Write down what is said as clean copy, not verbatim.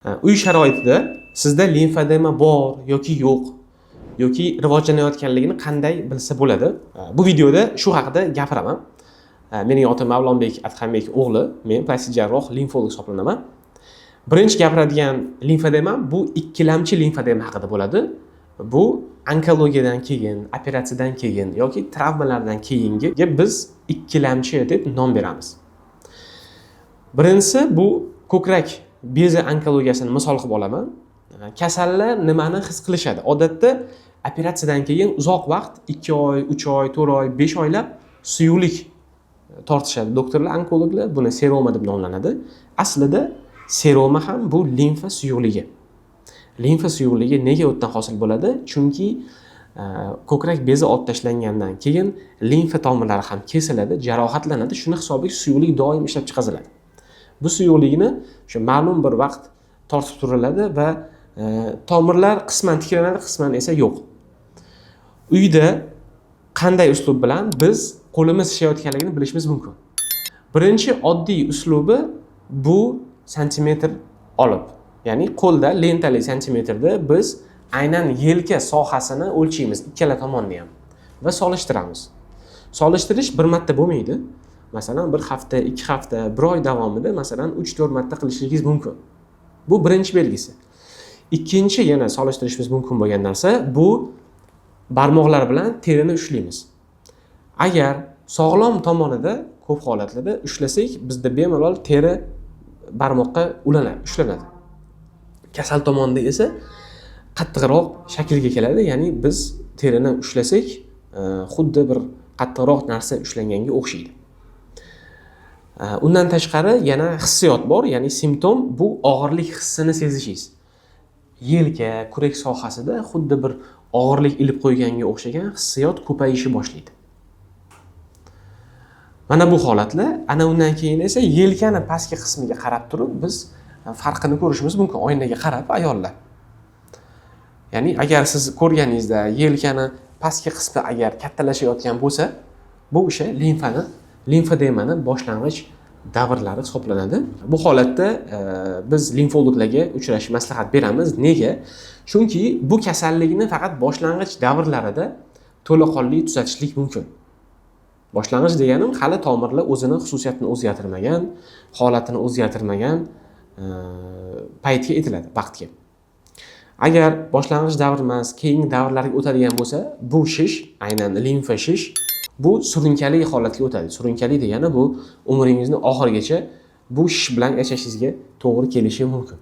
Uy sharoitida sizda limfedema bor yoki yo'q yoki rivojlanayotganligini qanday bilsa bo'ladi? Bu videoda shu haqida gapiraman. Mening otim Mavlonbek Adhambek o'g'li, men plastik jarroh, limfolog hisoblanaman. Birinchi gapiradigan limfedema bu ikkilamchi limfedema haqida bo'ladi. Bu onkologiyadan keyin, operatsiyadan keyin yoki travmalardan keyingi biz ikkilamchi deb nom beramiz. Birinchisi bu ko'krak bezi onkologiyasini misol qilib olaman. Kasallar nimani his qilishadi? Odatda operatsiyadan keyin uzoq vaqt, 2 oy, 3 oy, 4 oy, 5 oylab suyuqlik tortishadi doktorlar, onkologlar. Buni seroma deb nomlanadi. Aslida seroma ham bu limfa suyuqligi. Limfa suyuqligi nega u yerdan hosil bo'ladi? Chunki ko'krak bezi olib tashlangandan keyin limfa tomirlari ham kesiladi, jarohatlanadi. Shuni hisobiga suyuqlik doim ishlab chiqariladi. Bu suyuqlikni o'sha ma'lum bir vaqt tortib turiladi va tomirlar qisman tiklanadi, qisman esa yo'q. Uyda qanday uslub bilan biz qo'limiz shishayotganligini bilishimiz mumkin? Birinchi oddiy uslubi bu santimetr olib, ya'ni qo'lda lentali santimetrda biz aynan yelka sohasini o'lchaymiz, ikkala tomonni ham, va solishtiramiz. Solishtirish bir marta bo'lmaydi. Masalan, bir hafta, 2 hafta, bir oy davomida, masalan, 3-4 marta qilishligingiz mumkin. Bu birinchi belgisi. Ikkinchi yana solishtirishimiz mumkin bo'lgan narsa bu barmoqlar bilan terini ushlaymiz. Agar sog'lom tomonida ko'p holatlarda ushlasak, bizda bemalol teri barmoqqa ulanadi, ushlanadi. Kasal tomonda esa qattiqroq shaklga keladi, ya'ni biz terini ushlasak, xuddi bir qattiqroq narsa ushlanganga o'xshaydi. Undan tashqari yana hissiyot bor, ya'ni simptom bu og'irlik hissini sezishingiz. Yelka, kurak sohasida xuddi bir og'irlik ilib qo'yganga o'xshagan hissiyot ko'payishi boshlaydi. Mana bu holatlar. Ana undan keyin esa yelkani pastki qismiga qarab turib biz farqini ko'rishimiz mumkin oynaga qarab ayollar. Ya'ni agar siz ko'rganingizda yelkani pastki qismi agar kattalashayotgan bo'lsa, bu o'sha limfedemani boshlang'ich davrlari hisoblanadi. Bu holatda biz limfologlarga uchrashni maslahat beramiz. Nega? Chunki bu kasallikni faqat boshlang'ich davrlarida to'laqonli tuzatishlik mumkin. Boshlang'ich deganim hali tomirlar o'zini xususiyatini o'zgartirmagan, holatini o'zgartirmagan paytga aytiladi, vaqtga. Agar boshlang'ich davr emas, keyingi davrlarga o'tadigan bo'lsa, bu shish, aynan limfa shish, bu surunkali holatga o'tadi. Surunkali degani bu umringizni oxirigacha bu shish bilan yashashingizga to'g'ri kelishi mumkin.